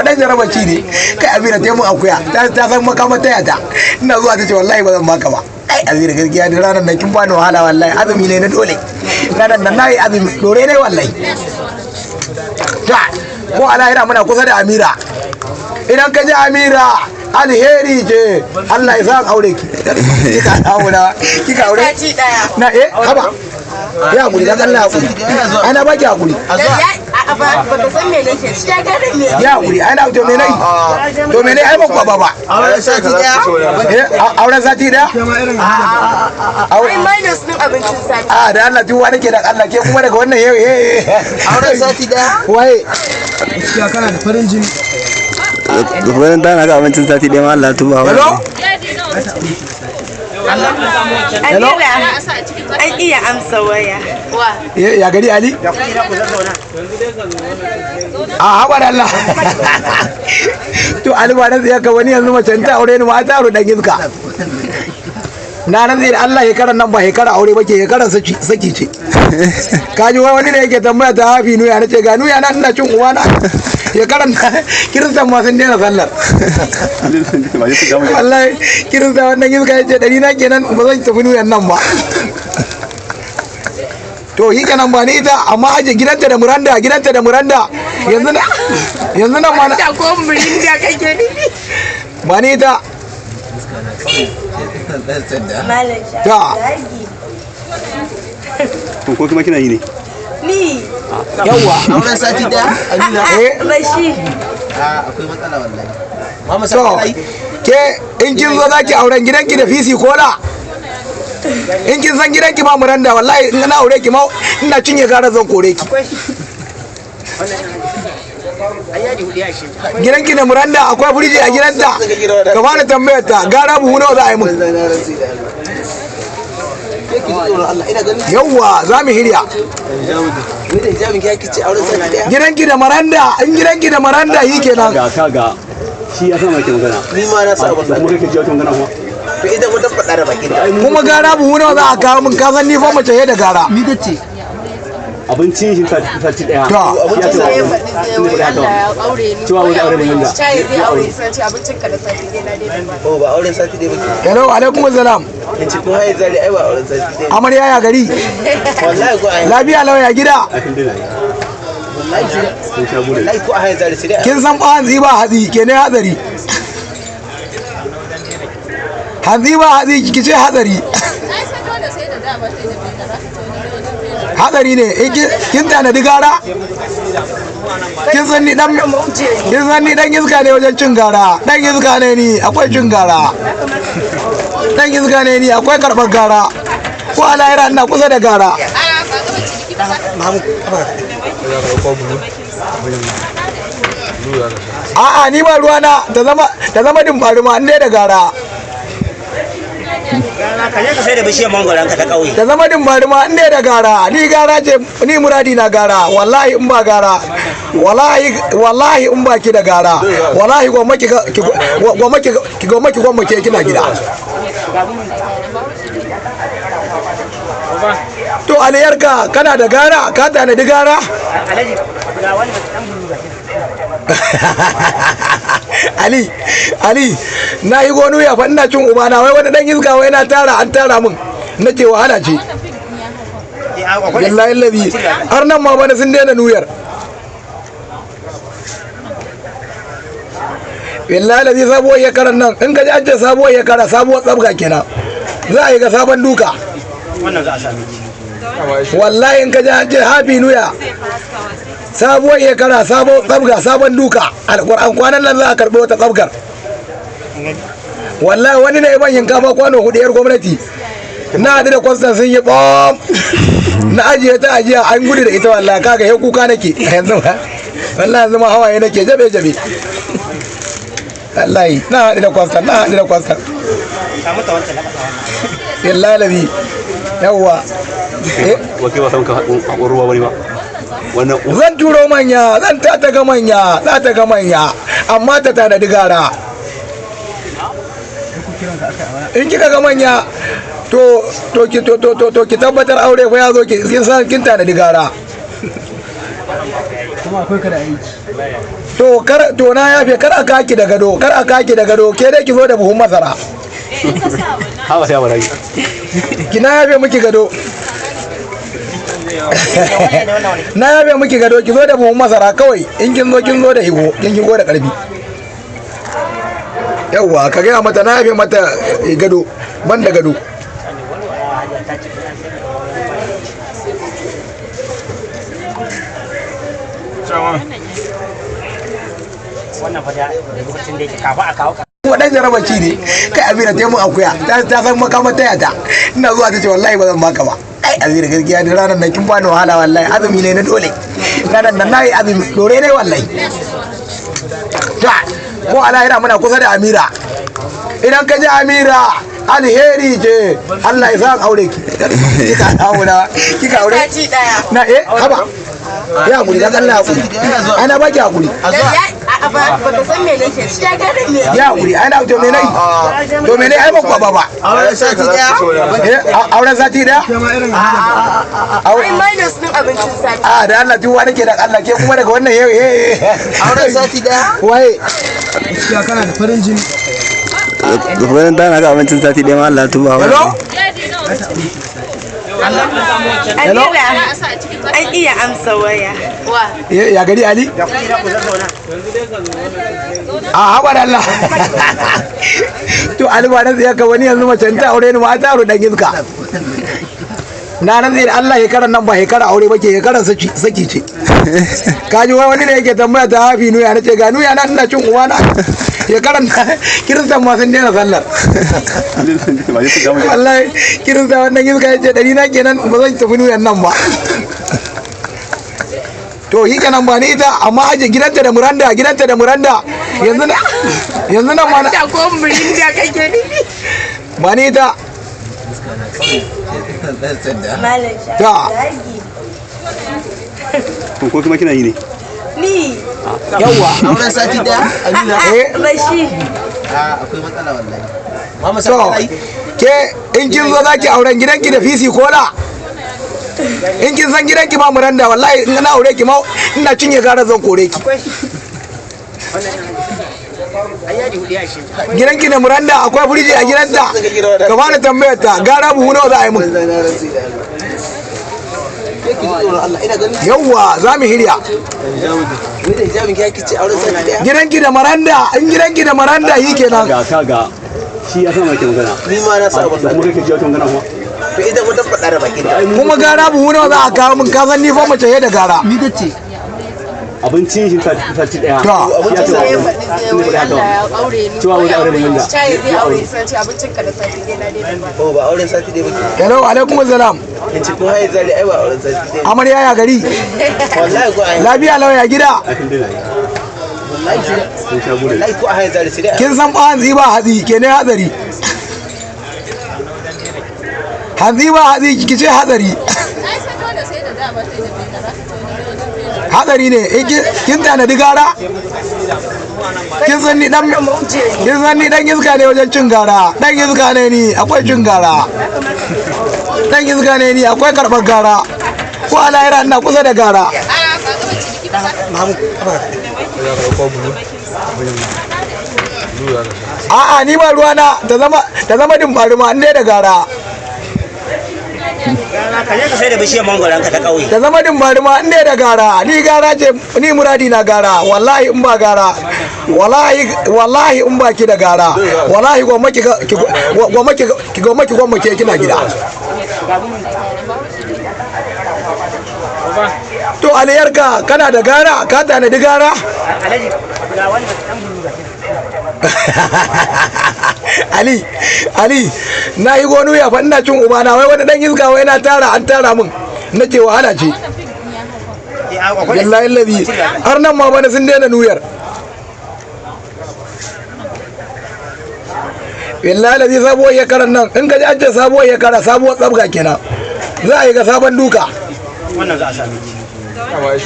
dan jaraba ci ne. Kai Amira ta mun akuya, ta san makama taya ta. Ina zuwa ta ce wallahi ba zan baka ba. Ai Amira gaskiya ni ranar nan kin bani wahala wallahi, azumi ne na dole. Ranar nan nayi azumi dore ne wallahi. Ta ko alahira muna kusa da Amira. Idan ka ji Amira alheri ce, Allah ya sa aure ki. Kika aure, kika aure. Sati daya. Na eh haba. Ya hakuri dan Allah hakuri. Ana baki hakuri. Ba ka san me nake ci ya gane me. Ya hakuri ana to me nayi? To me nayi ai ban kwaba ba. Auren sati daya. Eh auren sati daya? Ai minus din abincin sati. A da Allah tuwa nake da Allah ke kuma daga wannan yau eh. Auren sati daya. Waye? Gaskiya kana da farin jini. Bayan ta na ga abincin sati ɗaya ma Allah tuba. Hello? Hello? Amira an iya amsa waya. Ya gari Ali? A haɓar Allah. To Ali ba na tsaye ka wani yanzu mace ta aure ni ma ta aure dan iska. Na nan zai da Allah shekarar nan ba shekara aure ba ke shekarar saki ce. Ka ji wani ne yake tambaya ta hafi nuya na ce ga nuya na ina cin uwana. Shekarar kiristan ma sun daina sallar. Wallahi kirista wannan iska ya ce ɗari na kenan ba zan tafi nuyan nan ba. To yi kenan ba ni ita amma aje gidanta da Muranda, gidanta da Muranda yanzu na yanzu nan ma Da ko mirinda kake nufi. ba ni ita. Malam Ta. Shagi. Ko kuma kina yi ne? Ni. Yawwa. Auren sati daya. Amina. Eh. Bashi. A akwai matsala wallahi. Mama To sai ke in kin zo zaki auren gidanki da fisi kola. In kin san gidanki ba Muranda wallahi in na aure ki ma ina cinye gara zan kore ki. Gidanki da Muranda akwai firiji a gidanta. Ka fara tambayar ta gara buhu nawa za a yi mun. Ke ki ji tsoron Allah ina ganin Yawwa za mu hirya. ni da hijabin ki yake ce auren sati daya. Gidanki da Maranda in gidanki da Maranda yi kenan. Ga ka ga shi ya san mai magana. Ni ma na sa abin Kuma kake ji wata magana kuma. To ita ko ta faɗa da bakin ta. Kuma gara buhu nawa za a kawo min, ka san ni fa mace da gara. Ni ta ce. Abincin shi sati daya. To. Shi ya ce Sai wa faɗi sai wai Allah ya aure ni. Cewa wai aure ni da. Chai zai aure sai ce abincin ka da sati dai na dai ba. Oh ba auren sati daya ba. Hello alaikum salam. In ci ko haye zari ai ba auren sati daya. Amarya ya gari. Wallahi ko ai Lafiya lau ya gida. Akin dai. wallahi Sun sha bude. wallahi ko a haye zari sai dai. Kin san ba hanzi ba hatsi ke ne hatsari. Hanzi ba hatsi ki ce hatsari. Hatsari ne in kin tanadi gara. Kin san ni dan kin san ni dan iska ne wajen cin gara. Dan iska ne ni akwai cin gara. Dan iska ne ni akwai karɓar gara. Ko a lahira ina kusa da gara. A'a ni ba ruwana ta zama ta zama dimbarima in dai da gara. Ka je ka sai da bishiyar mangoron ka ta ƙauye. Ta zama dimbarima in dai da gara. Ni gara ce ni muradi na gara wallahi in ba gara. Wallahi wallahi in ba ki da gara. Wallahi gwamma ki gwamma ki gwamma ki gwamma ki kina gida. To aliyarka kana da gara ka tanadi gara? Alhaji ga wannan dan bulu ga shi. Ali, Ali, na yi gonu ya fa ina cin ubana wai wani dan iska wai na tara an tara min. Na ce wahala ce. Billahi lazi har nan ma bana sun daina nuyar. Billahi lazi sabuwar shekarar nan in ka ji an ce sabuwar shekara sabuwar tsabga kenan. Za a yi ga sabon duka. Wannan za a sami ki. Wallahi in ka ji an ce happy new year. Sabuwar shekara sabon tsabga sabon duka alƙur'an kwanan nan za a karɓi wata tsabgar. Wallahi wani ne ban shinkafa kwano hudu yar gwamnati. Na haɗu da kwastan sun yi ɓom. Na ajiye ta ajiya an gudu da ita wallahi kaga he kuka nake yanzu ma. Wallahi yanzu ma hawaye nake jabe jabe. Wallahi na haɗu da kwastan na haɗu da kwastan. Samu ta wancan na ƙasa wannan. Billahi lazi yawwa. Eh, Wa kai ba san ka hakon ruwa bane ba. Wannan Zan turo manya zan ta ta ga manya za ta ga manya amma ta tanadi gara. In kika ga manya to to ki to to to to ki tabbatar aure fa ya zo ki kin san kin tanadi gara. Kuma akwai ka da aiki. To kar to na yafe, kar a kaki da gado, kar a kaki da gado, ke dai ki zo da buhun masara. Hawa sai wala. Ki na yafe miki gado. Na yafe miki gado, ki zo da buhun masara kawai. In kin zo, kin zo da higo, kin shigo da karfi. Yawwa, ka gaya mata na yafe mata gado, ban da gado. Wannan fa da lokacin da yake kafa a kawo. Kuma dan jaraba ci ne. Kai Amira ta mun akuya, ta san makamar taya ta. Ina zuwa ta ce wallahi ba zan baka ba. Kai Amira, gaskiya da ranar nan kin bani wahala wallahi. Azumi ne na dole. Ranar nan nayi azumi dore ne wallahi. Ta ko ala ina muna kusa da Amira. Idan ka ji Amira alheri ce, Allah ya sa aure ki. Kika aure, kika aure. Sati daya. Na haba. Ya hakuri dan Allah, hakuri. Ana baki hakuri. A ba ba ka san me nake ci ya gane me. Ya hakuri, ana to me nayi? To me nayi? Ai ban kwaba ba. Auren sati daya. Auren sati daya? Ai minus din abincin sati. A da Allah tuwa nake da Allah, ke kuma daga wannan yau Auren sati daya. Waye? Da kuma ta na ga abincin sati ɗaya ma Allah tuba. Hello. Amira an iya amsa waya. Ya gari Ali? A haɓa da Allah. To Ali ba nan ka wani yanzu mace ta aure ni ma ta aure dan iska. Na nan da Allah, shekaran nan ba shekara aure ba ke, shekaran saki saki ce. Ka ji wani ne yake tambaya ta hafi nuya, nace ga nuya na ina cin uwa na. Shekaran kiristan ma sun daina sallar. Wallahi kirista wannan iska yace dari na kenan, ba zan tafi nuyan nan ba. To shi kenan, ba ni ita, amma aje gidanta da muranda, gidanta da muranda. Yanzu na yanzu nan ma Da ko murinda kake nufi? Ba ni ita. Malam Ta. Shagi. Ko kuma kina yi ne? Ni. Yawa. Auren sati daya. Amina. Eh. Bashi. A akwai matsala wallahi. Mama To sati ke in kin zo zaki auren, gidanki da fisi kola. In kin san gidanki ba muranda, wallahi in na aure ki ma ina cinye gara zan kore ki. Gidanki da muranda, akwai firiji a gidanta. Ka fara tambayar ta gara buhu nawa za a yi mun. na rantsi da Allah. Ke ki ji tsoron Allah, ina ganin Yawwa, za mu hirya. ni da hijabin ki ce auren sati daya. Gidanki da maranda, in gidanki da maranda yi kenan. Ga ka ga shi ya san mai magana. Ni ma na sa Kuma wallahi. kake ji wata magana kuma. To ita ko ta faɗa da bakin ta. Kuma gara buhu nawa za a kawo min, ka san ni fa mace da gara. Ni ta ce. Abincin shi sati ɗaya. To. Shi ya ce Sai ya wa faɗi sai wai Allah ya aure ni. Cewa wai aure mun da. Chai zai aure sai ce abincin ka da sati ɗaya na daina ba. Oh ba auren sati daya ba ke. Hello, alaikum salam. In ci ko haye zari ai ba auren sati daya. Amarya, ya gari? Wallahi ko ai. Lafiya lau, ya gida? Akin dai na yi. Wallahi Sun sha gure. wallahi ko a haye zari sai dai. Kin san ba hanzi ba hatsi ke ne hatsari. Hanzi ba hatsi ki ce hatsari. Hatsari ne in kin tanadi gara. Kin san ni dan iska ne wajen cin gara. Dan iska ne ni, akwai cin gara. Dan iska ne ni, akwai karɓar gara. Ko a lahira ina kusa da gara. A'a, ni ba ruwana, ta zama dimfari ma in dai da gara. Ka je ka sai da bishiyar mangoron ka ta ƙauye. Ta zama dimfari ma in dai da gara. Ni gara ce, ni muradi na gara. Wallahi in ba gara, wallahi wallahi in ba ki da gara, wallahi gwamma ki gwamma ki gwamma ki gwamma ke kina gida. To aliyarka, kana da gara? Ka tanadi gara? Alhaji ga wannan dan bulu ga shi. Ali, Ali, na yi gonu ya fa ina cin ubana, wai wani dan iska wai na tara an tara min. Na ce wahala ce. Eh, akwai Billahi lazi har nan ma bana sun daina nuyar. Billahi lazi sabuwar shekarar nan in ka ji an ce sabuwar shekara, sabuwar tsabga kenan. Za a yi ga sabon duka. Wannan za a sami ki.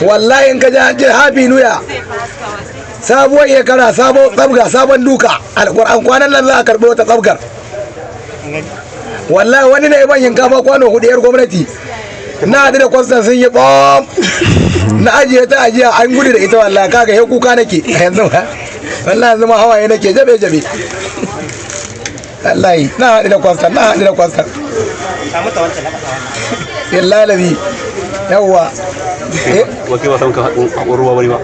Wallahi in ka ji an ce happy new year, sabuwar shekara, sabon tsabga, sabon duka. Alƙur'an kwanan nan za a karɓi wata tsabgar. Wallahi wani ne ban shinkafa kwano 4 yar gwamnati. Na haɗu da kwastan sun yi bom. Na ajiye ta ajiya an gudu da ita wallahi, kaga he kuka nake yanzu ma wallahi, yanzu ma hawaye nake jabe jabe wallahi. Na haɗu da kwastan, na haɗu da kwastan. Samu ta wancan na kasa wannan. Billahi labi yawwa. Eh, Wakil ba san ka haƙon ruwa bane ba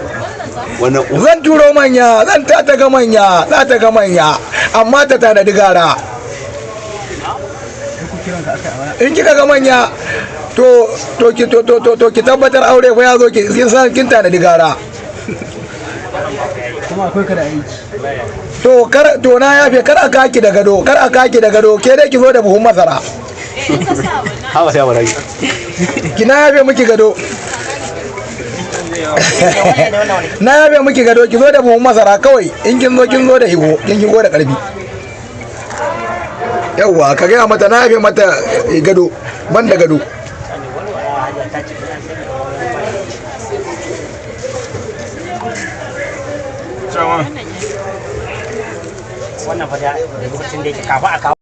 wannan. Zan turo manya, zan ta ta ga manya, za ta ga manya, amma ta tanadi gara. In kika ga manya, to to ki to to to, to ki tabbatar aure fa ya zo, ki kin san kin tanadi gara. Kuma akwai kada aiki. To kar, to na yafe, kar a kaki da gado, kar a kaki da gado, ke dai ki zo da buhun masara. Hawa sai wala. Ki na yafe miki gado, na yafe miki gado, ki zo da buhun masara kawai. In kin zo, kin zo da higo, kin higo da karfi. Yawwa, ka gaya mata na yafe mata gado, ban da gado. Wannan fa da lokacin da yake kafa a kawo.